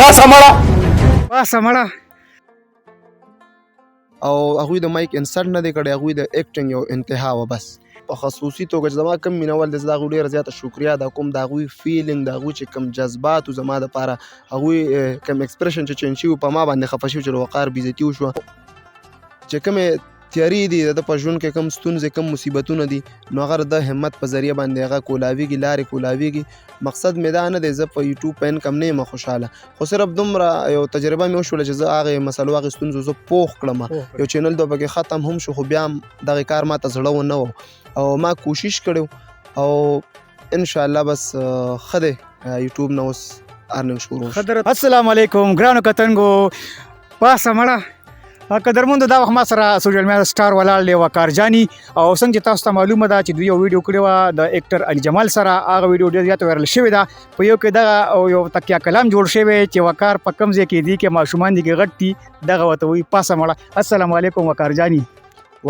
پاسه مړه، پاسه مړه. او هغوی د مایک انسلټ نه دی کړی، هغوی د اکټینګ یو انتها وه بس. په خصوصي توګه چې زما کوم مینوال دی، زه د هغوی ډېره زیاته شکریه ادا کوم. د هغوی فیلینګ، د هغوی چې کوم جذبات وو زما دپاره، هغوی کوم اکسپریشن چې چینج شوي وو، په ما باندې خفه شوي چې د وقار بېعزتي وشوه. چې کومې تیارې دي د ده په ژوند کې، کوم ستونزې، کوم مصیبتونه دي، نو هغه د همت په ذریعه باندې هغه کولاویږي، لارې کولاویږي. مقصد مې دا نه دی، زه په یوټیوب په انکم نه یم خوشحاله، خو صرف دومره یو تجربه مې وشوله چې زه هغې مسلو، هغې ستونزو زه پوخ کړم. یو چینل دوه پکې ختم هم شو، خو بیا هم دغه کار ما ته زړه ونه و او ما کوشش کړی او انشاءالله بس ښه دی، یوټیوب نه اوس ارننګ شروع شو. السلام علیکم ګرانو کتنګو. پاسه مړه. قدرمند، دا وخت ما سره سوشل میډیا سټار ولاړ دی، وقار جاني. او څنګه چې تاسو ته معلومه ده چې دوی یو ویډیو کړې وه د اکټر علي جمال سره، هغه ویډیو ډېر زیات وایرل شوې ده. په یو کې دغه او یو تکیه کلام جوړ شوی چې وقار په کوم ځای کې دی، کې ماشومان دي کې غټ دي، دغه ورته وایي پاسه مړه. السلام علیکم وقار جاني.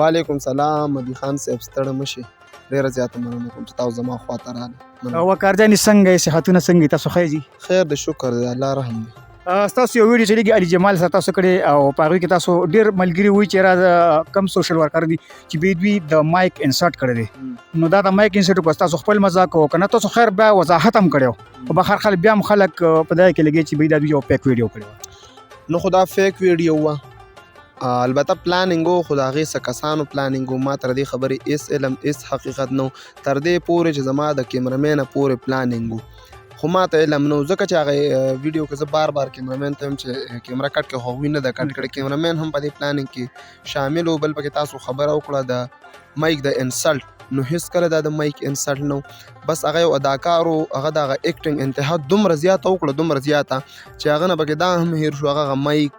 وعلیکم سلام مدي خان صاحب، ستړی مه شئ. ډېره زیاته مننه کوم چې تاسو زما خواته راغلئ. وقار جاني، څنګه یې؟ صحتونه څنګه؟ تاسو ښه یې؟ خیر دی، شکر دی، الله رحم دی. ستاسو یو ویډیو چې لګي علي جمال سره تاسو کړی او په هغې کې تاسو ډېر ملګري وایي چې را کم سوشل ورکر دي چې به دوی د مایک انسرټ کړی دی، نو دا د مایک انسرټ کو تاسو خپل مزاق او کنه؟ تاسو خیر بیا وضاحت هم کړو، خو بهر خلک بیا هم خلک په دای کې لګي چې به دا دوی یو فیک ویډیو کړی. نو خو دا فیک ویډیو وه. البته پلانینګ و، خو د هغې څه کسانو پلانینګ و. ما تر دې خبرې هېڅ علم، هېڅ حقیقت نه و. تر دې پورې چې زما د کیمرمین پورې پلانینګ و، خو ما ته علم نه و، ځکه چې هغه ویډیو کې زه بار بار کیمرمین ته وایم چې کیمره کټ کړه، خو هغوی نه ده کټ کړې. کیمرمین هم په دې پلانینګ کې شامل و. بل پکې تاسو خبره وکړه د مایک د انسلټ، نو هېڅکله دا د مایک انسلټ نه و. بس هغه یو اداکار و، هغه د هغه اکټینګ انتها دومره زیاته وکړه، دومره زیاته چې هغه نه پکې دا هم هېر شو، هغه مایک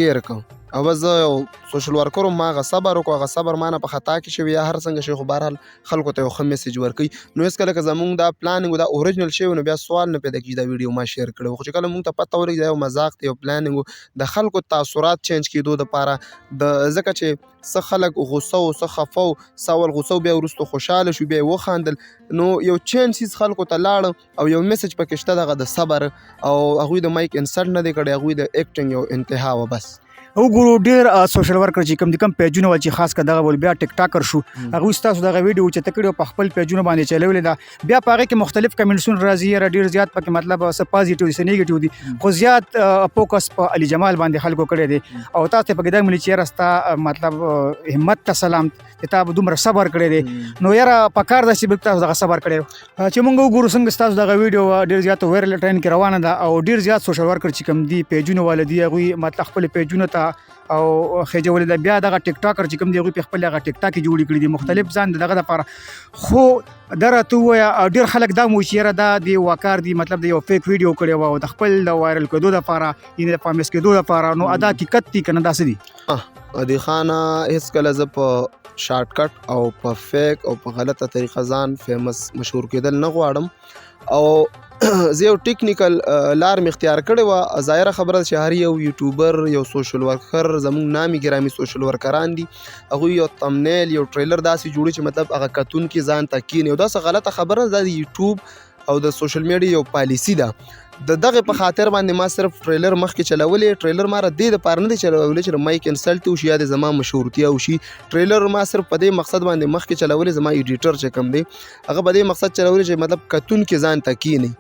ګیر کړ. او بس زه یو سوشل ورکر وم، ما هغه صبر وکړو. هغه صبر ما نه په خطا کې شوی یا هر څنګه شوی، خو بهرحال خلکو ته یو ښه میسج ورکوي. نو هېڅکله که زمونږ دا پلانینګ دا اوریجنل شوی، نو بیا سوال نه پیدا کېږي دا ویډیو ما شیر کړی. خو چې کله مونږ ته پته ولګي دا یو مذاق دی، یو پلانینګ و د خلکو تاثرات چینج کېدو دپاره، د ځکه چې څه خلک غوسه و، څه خفه و، څه اول غوسه و، بیا وروسته خوشحاله شو، بیا یې وخاندل، نو یو چینج څیز خلکو ته لاړ او یو میسج پکې شته دغه د صبر. او هغوی د مایک انسلټ نه دی کړی، هغوی د اکټینګ یو انتها وه بس. وګورو، ډېر سوشل ورکر چې کوم دي، کوم پیجونه ول چې خاص که دغه ول بیا ټیک ټاکر شو، هغوی ستاسو دغه ویډیو چې ته کړې په خپل پیجونه باندې چلولې ده. بیا په هغې کې مختلف کمنټسونه راځي، یاره ډېر زیات پکې مطلب څه پازیټیو دي، څه نیګیټیو دي، خو زیات فوکس په علي جمال باندې خلکو کړی دی. او تاسو ته پکې دا ملي چې یاره ستا مطلب همت ته سلام چې تا به دومره صبر کړی دی. نو یاره په کار ده چې بل تاسو دغه صبر کړی. چې مونږ وګورو څنګه ستاسو دغه ویډیو ډېر زیات وایرل ټرینډ کې روانه ده او ډېر زیات سوشل ورکر چې کوم دي، پیجونه والا دي، هغوی مطلب خپل پیجونو ته او خېجولې ده. بیا دغه ټیک ټاکر چې کوم دی، هغوی په خپل هغه ټیک ټاک جوړې کړي دي مختلف ځان دغه دپاره. خو دا راته ووایه، ډېر خلک دا وایي چې یاره دا د وقار دی، مطلب د یو فیک ویډیو کړې وه او د خپل د وایرل کېدو دپاره، یعنې د فامیس کېدو دپاره. نو دا حقیقت دی که نه، دا څه دي؟ ادي خانه، هېڅکله زه په شارټ کټ او په فیک او په غلطه طریقه ځان فیمس مشهور کېدل نه غواړم. او زه یو ټیکنیکل لار مې اختیار کړې وه. ظاهره خبره ده چې هر یو یوټیوبر، یو سوشل ورکر، زموږ نامي ګرامي سوشل ورکران دي، هغوی یو تمنیل، یو ټریلر داسې جوړوي چې مطلب هغه کتونکي ځان ته کښېني. او دا څه غلطه خبره ده، دا د یوټیوب او د سوشل میډیا یو پالیسي ده. د دغه په خاطر باندې ما صرف ټریلر مخکې چلولې. ټریلر ما را دې دپاره نه دی چلولې چې مایک انسلټ وشي یا د زما مشهورتیا وشي. ټریلر ما صرف په دې مقصد باندې مخکې چلولې، زما ایډیټر چې کوم دی هغه په دې مقصد چلولې چې مطلب کتونکي ځان ته کښېني.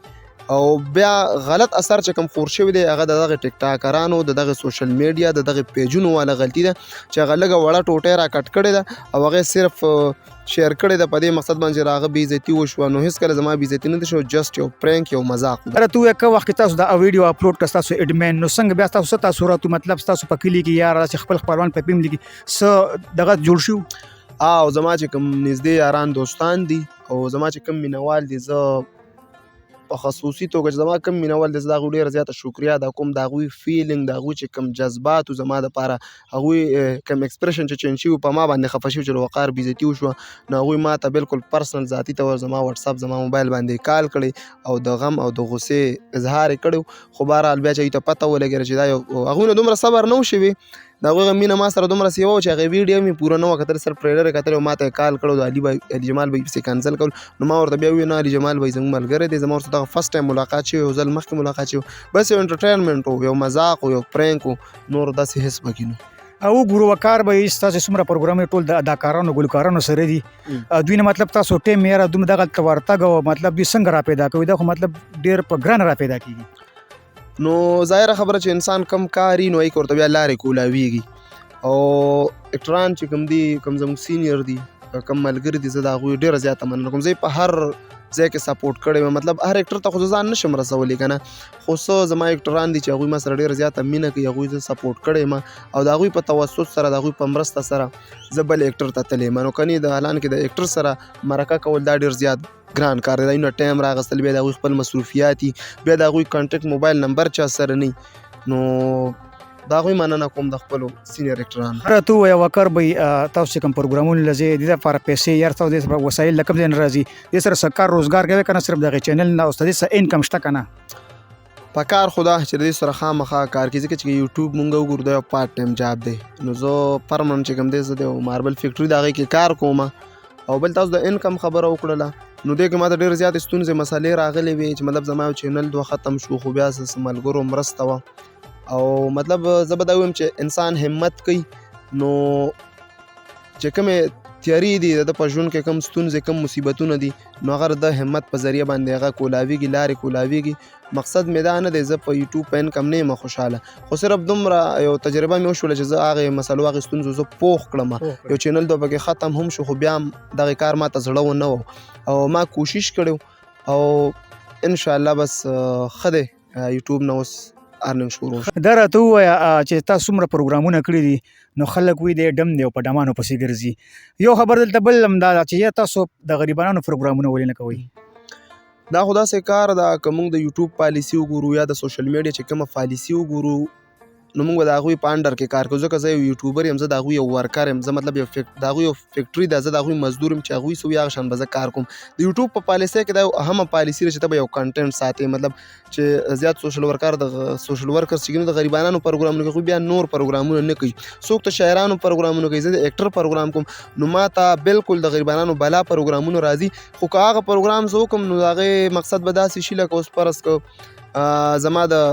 او بیا غلط اثر چې کوم خور شوی دی، هغه د دغه ټیک ټاکرانو، د دغه سوشل میډیا، د دغه پیجونو والا غلطي ده چې هغه لږه وړه ټوټه را کټ کړې ده او هغه صرف شیر کړې ده په دې مقصد باندې چې راغه بې عزتي وشوه. نو هېڅکله زما بې عزتي نه ده شوې، جسټ یو پرینک، یو مذاق و. راته ووایه، که وخت کې تاسو دا ویډیو اپلوډ کړه ستاسو اډمین، نو څنګه بیا ستاسو څه تاثرات وو؟ مطلب ستاسو په کلي کې یا داسې خپل خپلوان په فیملي کې څه دغه جوړ شو؟ او زما چې کوم نږدې یاران دوستان دي او زما چې کوم مینوال دي، زه په خصوصي توګه چې زما کوم مینوال دی، زه د هغوی ډېره زیاته شکریه ادا کوم. د هغوی فیلینګ، د هغوی چې کوم جذبات وو زما دپاره، هغوی کوم اکسپریشن چې چینج شوي، په ما باندې خفه شوي چې وقار بې عزتي وشوه، نو هغوی ما ته بالکل پرسنل ذاتي طور زما واتساپ، زما موبایل باندې کال کړی او د غم او د غصې اظهار یې کړی. خو بهرحال بیا چې هغوی ته پته ولګېده چې دا یو هغوی نه دومره صبر نه و شوی. د هغوی هغه مینه ما سره دومره سیوا وه چې هغې ویډیو مې پوره نه وه کتلې، صرف ټریلر یې کتلی او ما ته یې کال کړو د علي بای علي جمال بای پسې کنسل کول. نو ما ورته بیا وویل نه، علي جمال بای زموږ ملګری دی، زما ورسره دغه فرست ټایم ملاقات شوی، یو ځل مخکې ملاقات شوی، بس یو انټرټینمنټ و، یو مذاق و، یو پرینک و، نور داسې هېڅ پکې نه. او ګورو وکار به تاسو څومره پروګرامونه ټول د اداکارانو ګلکارانو سره دي، دوی نه مطلب تاسو ټیم یاره دومره دغه ته ورتګ او مطلب دوی څنګه را پیدا کوي؟ دا خو مطلب ډیر په ګران را پیدا کیږي. نو ظاهره خبره چې انسان کم کاری نو یې ورته بیا لارې کولاویږي. او اکټران چې کوم دي، کوم زموږ سینیر دي، کوم ملګري دي، زه د هغوی ډېره زیاته مننه کوم. زه یې په هر ځای کې سپورټ کړی یم، مطلب هر اکټر ته خو زه ځان نشم رسولی که نه، خو څه زما اکټران دي چې هغوی ما سره ډېره زیاته مینه کوي، هغوی زه سپورټ کړی یم او د هغوی په توسط سره، د هغوی په مرسته سره زه بل اکټر ته تللی یم. نو کني د حالان کې د اکټر سره مرکه کول دا ډېر زیات ګران کار دی، دا ټایم راغستل، بیا د هغوی خپل مصروفیات دي، بیا د هغوی کانټیکټ موبایل نمبر چا سره نه، نو د هغوی مننه کوم د خپلو سینیر اکټرانو. راته ووایه وقار بھائی، تاسو چې کوم پروګرامونه لځئ د دې لپاره پیسې یار تاسو دې وسایل له کوم ځای نه راځي؟ دې سره څه کار روزګار کوي که نه صرف دغه چینل نه؟ او ستاسو څه انکم شته که نه؟ په کار خو دا چې د دې سره خامخا کار کوي، ځکه چې یوټیوب مونږ وګورو دا یو پارټ ټایم جاب دی. نو زه پرمننټ چې کوم دی، زه د یو ماربل فیکټري د هغې کې کار کوم. او بل تاسو د انکم خبره وکړله، نو دې کې ماته ډېر زیاتې ستونزې مسلې راغلې وې چې مطلب زما یو چینل دوه ختم شو، خو بیا څه ملګرو مرسته وه. او مطلب زه به دا ووایم چې انسان همت کوي نو چې کومې تیارې دي د ده په ژوند کې، کوم ستونزې کوم مصیبتونه دي، نو هغه د همت په ذریعه باندې هغه کولاویږي، لارې کولاویږي. مقصد مې دا نه دی، زه په یوټیوب په انکم نه یم خوشحاله، خو صرف دومره یو تجربه مې وشوله چې زه هغې مسلو هغې ستونزو زه پوخ کړم. یو چینل دوه پکې ختم هم شو، خو بیا هم دغه کار ماته زړه ونه و او ما کوشش کړی او انشاءالله بس ښه دی، یوټیوب نه اوس ارننګ شروع شو. دا راته ووایه چې تاسو څومره پروګرامونه کړي دي، نو خلک وایي دی ډم دی او په ډمانو پسې ګرځي. یو خبر دلته بل هم دا ده چې یا تاسو د غریبانو پروګرامونه ولې نه کوئ؟ دا خو داسې کار ده، که موږ د یوټیوب پالیسي وګورو یا د سوشل میډیا چې کومه پالیسي وګورو، نو موږ به د هغوی په انډر کې کار کوو، ځکه زه یو یوټیوبر یم، زه د هغوی یو ورکر یم، زه مطلب یو د هغوی یو فیکټري ده، زه د هغوی مزدور یم، چې هغوی څه وي هغه شان به زه کار کوم. د یوټیوب په پالیسۍ کې دا یو اهمه پالیسي ده چې ته به یو کنټینټ ساتې، مطلب چې زیات سوشل ورکر د سوشل ورکرز چې د غریبانو پروګرامونه کوي، بیا نور پروګرامونه نه کوي. څوک ته شاعرانو پروګرامونه کوي، زه د اکټر پروګرام کوم، نو ما ته بالکل د غریبانو بلا پروګرامونه راځي. خو که هغه پروګرام زه وکړم نو د هغې مقصد به داسې شي لکه اوس فرض که زما د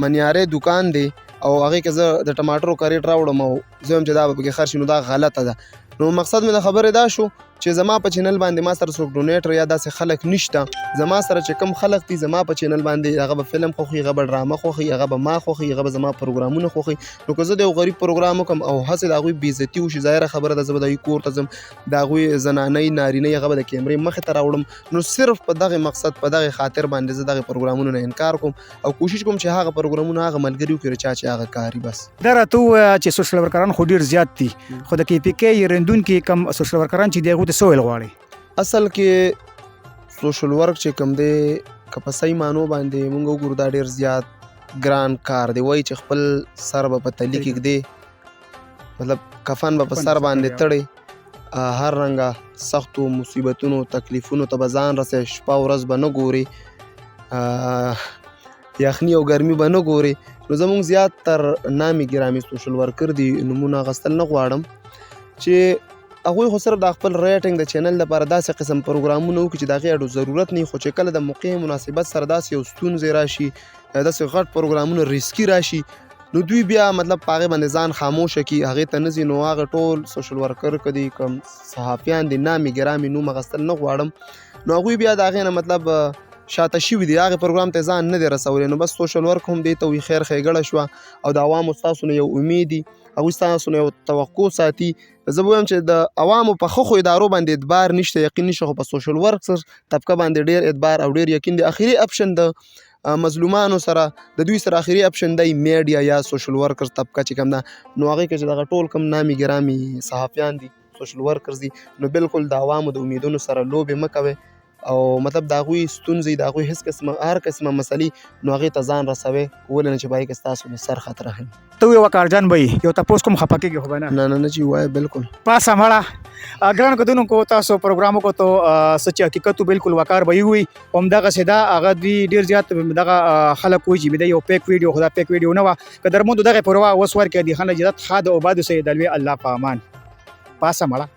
منیارې دوکان دی او هغې کې زه د ټماټرو کریټ راوړم او زه وایم چې دا به پکې خرڅ شي، نو دا غلطه ده. نو مقصد مې د خبرې دا شو چې زما په چینل باندې ما سره څوک ډونیټر یا داسې خلک نشته. زما سره چې کوم خلک دي زما په چینل باندې، هغه به فلم خوښوي، هغه به ډرامه خوښوي، هغه به ما خوښوي، هغه به زما پروګرامونه خوښوي. نو که زه د یو غریب پروګرام وکړم او هسې د هغوی بېعزتي وشي، ظاهره خبره ده زه به د هغوی کور ته ځم، د هغوی زنانۍ نارینۍ هغه به د کیمرې مخې ته راوړم. نو صرف په دغه مقصد په دغه خاطر باندې زه دغه پروګرامونو نه انکار کوم او کوشش کوم چې هغه پروګرامونه هغه ملګري وکړي چا چې هغه کاري بس. دا راته ووایه چې سوشل ورکران خو ډیر زیات دي، خو د کی پی کې رندونکي کم سوشل ورکران چې دی هغوی ته څه ویل غواړي؟ اصل کې سوشل ورک چې کوم دی، که په صحیح معنو باندې مونږ وګورو دا ډیر زیات ګران کار دی. وایي چې خپل سر به په تلي کې ږدې، مطلب کفن به په سر باندې تړې، هر رنګه سختو مصیبتونو تکلیفونو ته به ځان رسوې، شپه ورځ به نه ګورې، یخني او ګرمي به نه ګورې. نو زمونږ زیات تر نامي ګرامي سوشل ورکر دي، نومونه اخیستل نه غواړم، چې هغوی خو صرف د خپل ریټینګ د چینل لپاره داسې قسم پروګرامونه وکړي چې د هغې اډو ضرورت نه وي، خو چې کله د موقع مناسبت سره داسې یو ستونزې راشي، داسې غټ پروګرامونه ریسکي راشي، نو دوی بیا مطلب په هغې باندې ځان خاموشه کړي، هغې ته نه ځي. نو هغه ټول سوشل ورکر که دي کوم صحافیان دي، نامي ګرامي نوم اخیستل نه غواړم، نو هغوی بیا د هغې نه مطلب شاته شوي دي، هغې پروګرام ته ځان نه دی رسولی. نو بس سوشل ورک هم دې ته وي خیر ښېګړه شوه او د عوامو ستاسو نه یو امید دي، هغوی ستاسو نه یو توقع ساتي. زه به ووایم چې د عوامو په ښه ښو ادارو باندې اعتبار نشته، یقین نشته، خو په سوشل ورک طبقه باندې ډېر اعتبار او ډېر یقین دی. اخري اپشن د مظلومانو سره د دوی سره اخري اپشن دی میډیا یا سوشل ورکرز طبقه چې کوم ده. نو هغې کې چې دغه ټول کوم نامي ګرامي صحافیان دي، سوشل ورکرز دي، نو بالکل د عوامو د امیدونو سره لوبې مه کوئ. او مطلب د هغوی ستونزې، د هغوی هیڅ قسمه هر قسمه مسلې، نو هغې ته ځان رسوي، ولې نه چې په هغې کې ستاسو د سر خطره هم. ته وې وقار جان بھائی، یو تپوس کوم، خپه کېږي خو به نه؟ نه نه نه چې وایه، بالکل. پاسه مړه. ګران کدونکو، تاسو پروګرام وکړو سچ حقیقت بالکل وقار به وي هم دغه سدا. هغه دوی ډیر زیات دغه خلک وایي چې یو فیک ویډیو، خدا فیک ویډیو نه وا. که درموند دغه پروا وس ورکې دي خنه جدت خاد او باد سي دلوي. الله په امان، پاسه مړه.